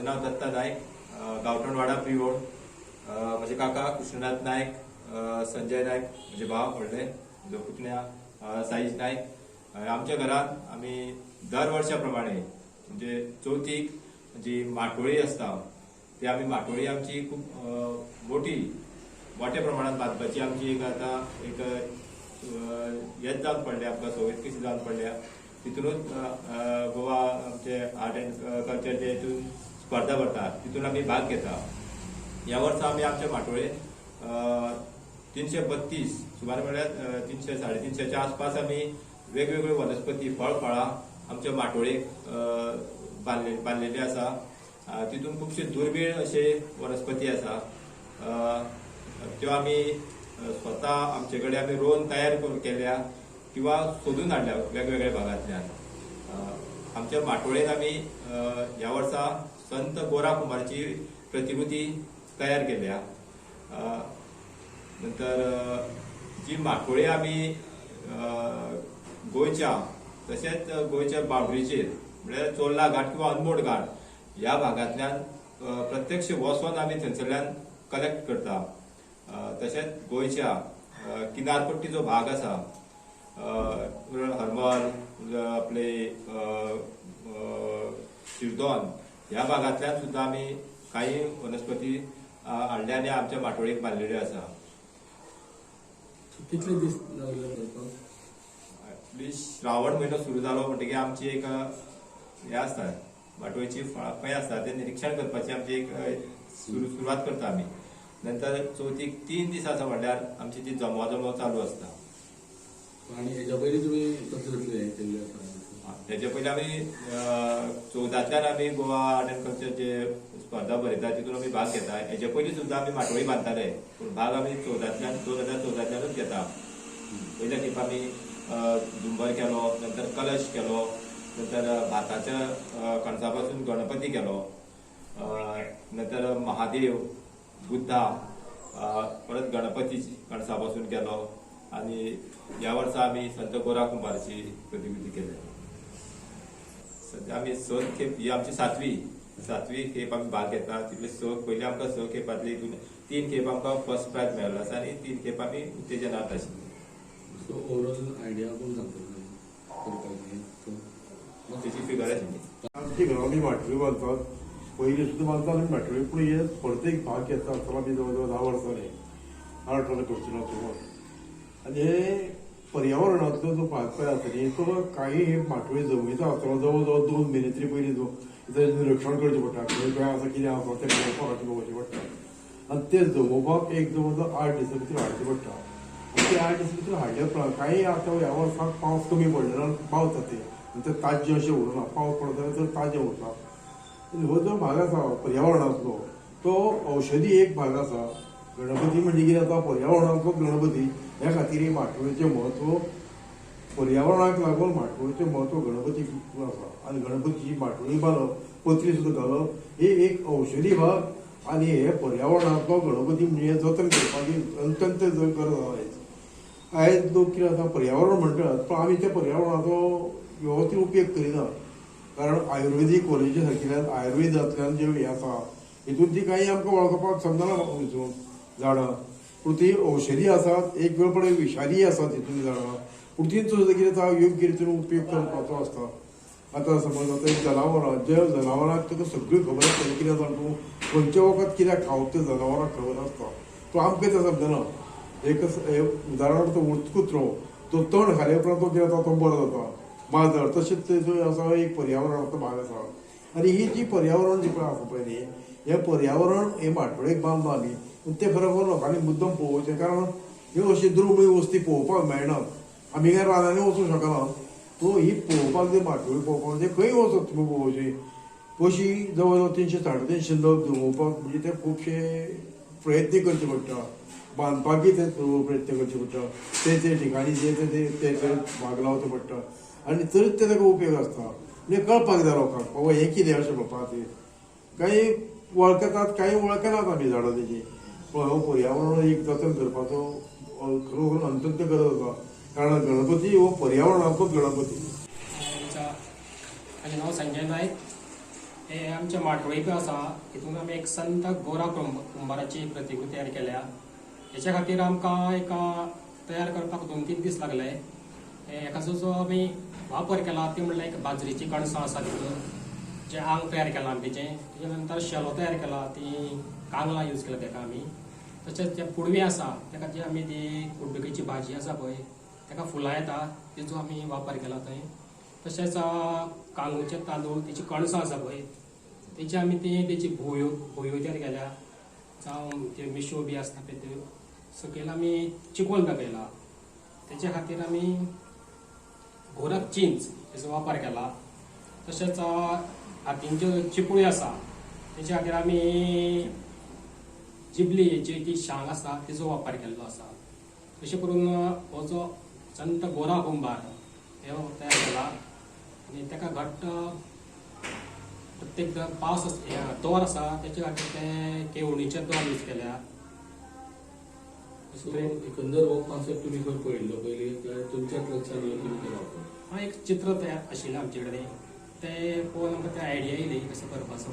म्हजें नांव दत्ता नायक, गांवठणवाडा प्रियोळ. म्हजे काका कृष्णनाथ नायक, संजय नायक म्हजे भाव व्हडले, म्हजो पुतण्या साईश नायक. आमच्या घरांत आमी दर वर्सा प्रमाणे म्हणजे चवथीक जी माटोळी आसता ती आमी माटोळी आमची खूब मोठी मोठ्या प्रमाणात बांदपाची आमची एक आतां एक हेच जावन पडल्या, आमकां संवय कशी जावन पडल्या. तितूनच गोवा आमचे आर्ट एंड कल्चर जे हितून स्पर्धा भरता तितून आमी भाग घेता. ह्या वर्सा आमी आमच्या माटोळेक 332 सुमार म्हळ्यार 300 350च्या आसपास आमी वेगवेगळ्यो वनस्पती फळ फळां आमच्या माटोळेक बांदलेली आसा. तितून खुबशे दुर्बीळ अशे वनस्पती आसा, त्यो आमी स्वता आमचे कडेन आमी रोवन तयार केल्या किंवा सोदून हाडल्या वेगवेगळ्या भागांतल्यान. आमच्या माटोळेन आमी ह्या वर्सा संत गोरा कुमारची प्रतिकृती तयार केल्या. नंतर जी माटोळी आमी गोंयच्या तशेंच गोंयच्या बावंड्रीचेर म्हळ्यार चोर्ला घाट किंवा अनमोड घाट ह्या भागांतल्यान प्रत्यक्ष वचोन आमी थंयसरल्यान कलेक्ट करता. तशेंच गोंयच्या किनारपट्टी जो भाग आसा, हरमल, आपले शिरदोन ह्या भागांतल्यान सुद्दां आमी कांय वनस्पती हाडल्या आनी आमच्या माटोळेक बांदलेल्यो आसा. कितले दीस लागले करपाक? श्रावण म्हयनो सुरू जालो म्हणटकीर आमची एक हें आसता, माटोळेची फळां खंय आसता तें निरिक्षण करपाची आमची एक सुरवात करता आमी. नंतर चवथीक 3 दीस आसा म्हणल्यार आमची ती जमो जमो चालू आसता. आनी हेज्या पयलीं तुमी कसले कसले हें केल्ले आसा? हेजे पयलीं आमी 14तल्यान आमी गोवा आर्ट एंड कल्चर जे स्पर्धा भरयता तितून आमी भाग घेता. हेजे पयलीं सुद्दां आमी माटोळी बांदताले, पूण भाग आमी 14तल्यान 2014तल्यानूच घेता. पयल्या खेप आमी झुंबर केलो, नंतर कलश केलो, नंतर भाताच्या कणसा पासून गणपती केलो, नंतर महादेव, बुद्धा, परत गणपती कणसा पासून केलो आनी ह्या वर्सा आमी संत गोरा कुंभारची प्रतिकृती केल्या. सद्या आमी 6 खेप, ही आमची सातवी खेप आमी भाग घेता. तितले 6 पयलीं आमकां 6 खेपांतली 3 खेप आमकां फर्स्ट प्रायज मेळ्ळो आसा आनी 3 खेप आमी उत्तेजनार्थ आशिल्ले. सो ओवरऑल आयडिया कोण सांगतलो करपाची? तेची फिगर आशिल्ली. आमच्या घरांत आमी माटोळी बांदतात, पयलीं सुद्दां बांदतात आमी माटोळी, पूण हे स्पर्धेक भाग घेता आसतना आमी जवळ जवळ 10 वर्सांनी आर्ट आनी कल्चराचो. आनी हे पर्यावरणांतलो जो भाग पळय आसा न्ही तो काही हे माटोळी जमयता आसतना जवळ जवळ 2 म्हयने तरी पयलीं ताचें निरिक्षण करचें पडटा, खंय खंय आसा कितें आसा तें पळोवपाक खातीर पळोवचें पडटा. आनी तें जमोवपाक एक जवळ जवळ 8 दिसां भितर हाडचें पडटा. आनी ते 8 दिसां भितर हाडले उपरांत कांय आतां ह्या वर्साक पावस कमी पडलेलो पावस जाता आनी ते ताज्जें अशें उरना, पावस पडत जाल्यार चड ताजें उरता. हो जो भाग आसा पर्यावरणांतलो तो औषधी एक भाग आसा. गणपती म्हणजे कितें जाता, पर्यावरणांतलो गणपती, ह्या खातीर माटोळेचें म्हत्व पर्यावरणाक लागून माटोळेचें म्हत्व गणपती आसा. आनी गणपतीची माटोळी बांदप, पत्री सुद्दां घालप ही एक औषधी भाग आनी हे पर्यावरणांतलो गणपती म्हणजे जतन करपाची अत्यंत गरज आसा. आयज आयज लोक कितें जाता पर्यावरण म्हणटात, पूण आमी त्या पर्यावरणाचो वेवस्थीत उपयोग करिना. कारण आयुर्वेदीक कॉलेजी सारकिल्ल्यान आयुर्वेदांतल्यान जे हें आसा हितून ती कांय आमकां वळखपाक समजना हितून झाडां, पूण ती औषधी आसात, एक वेळ पळय विशारी आसात हितून झाडां, पूण तींचो सुद्दां कितें जाता योग्य रितीन उपयोग करपाचो आसता. आतां समज आतां एक जनावरां, ज्या जनावरांक तुका सगळी खबर आसता कितें जाता तूं खंयचें वखद कित्याक खावप तें जनावरांक खबर आसता, तो आमकां तें समजना. एक उदाहरणार्थ कुत्रो तो तण खाले उपरांत तो कितें जाता तो बरो जाता, माजर तशेंच ते आसा एक पर्यावरणाचो भाग आसा. आनी ही जी पर्यावरण जी पळय आसा पळय न्ही, हें पर्यावरण हे माटोळेक बांदलां आमी, पूण तें खरोखर लोकांनी मुद्दम पळोवचें, कारण ह्यो अशी दुर्मीळ वस्ती पळोवपाक मेळना. आमी काय रानांनी वचूंक शकना, सो ही पळोवपाक जी माटोळी पळोवपाक म्हणजे खंय वचत तुमी पळोवची, अशी जवळ जवळ 300 350 नग जमोवपाक म्हणजे ते खुबशे प्रयत्न करचे पडटा, बांदपाकय ते प्रयत्न करचे पडटा, ते ते ठिकाणी जे ते ते भाग लावचो पडटा आनी तरीच ते ताका उपयोग आसता. म्हणजे कळपाक जाय लोकांक बाबा हें कितें अशें म्हणपा खातीर. कांय वळखतात कांय वळखनात आमी झाडां तेजी, पूण हो पर्यावरण एक जतन करपाचो खरोखर अत्यंत गरज आसा, कारण गणपती हो पर्यावरणाचोच गणपती. म्हजें नांव संजय नायक. हे आमच्या माटोळी पळय आसा हितून आमी एक संत गोरा कुंभाराची प्रतिकृती तयार केल्या. हेच्या खातीर आमकां एका तयार करपाक 2-3 दीस लागले. हेकाचो जो आमी वापर केला ती म्हणल्यार एक बाजरीची कणसां आसा तितून जे आंग तयार केलां आमी तेचें, तेच्या नंतर शेलो तयार केला, ती कांगलां यूज केला तेका आमी. तशेंच जे पुडवे आसा तेका जी आमी ती कुड्डुकेची भाजी आसा पळय तेका फुलां येता तेजो आमी वापर केला थंय. तशेंच कांगूचे तांदूळ तेची कणसां आसा पळय तेची आमी ती तेची भोयो भोयो तयार केल्या, जावं ते मिशो बी आसता पळय त्यो सकयल आमी चिकोल दाखयला. तेच्या खातीर आमी गोरख चिंच हेजो वापर केला. तशेंच हातींच्यो चिपळ्यो आसा तेच्या खातीर आमी जिबली जी ती शांग आसा तेजो वापर केल्लो आसा. अशें करून हो जो संत गोरा कुंभार हे तयार केला आनी तेका घट्ट प्रत्येक पावस दोर आसा तेच्या खातीर ते केवणीचे दोर यूज केल्या. सो एकंदर हो कॉन्सेप्ट तुमी खंय पळयल्लो पयलीं काय तुमच्याच लक्षांत येवन तुमी केला वापर? हा एक चित्र तयार आशिल्लें आमचे कडेन, तें पळोवन आमकां ते आयडिया येयली कशें करपाचो.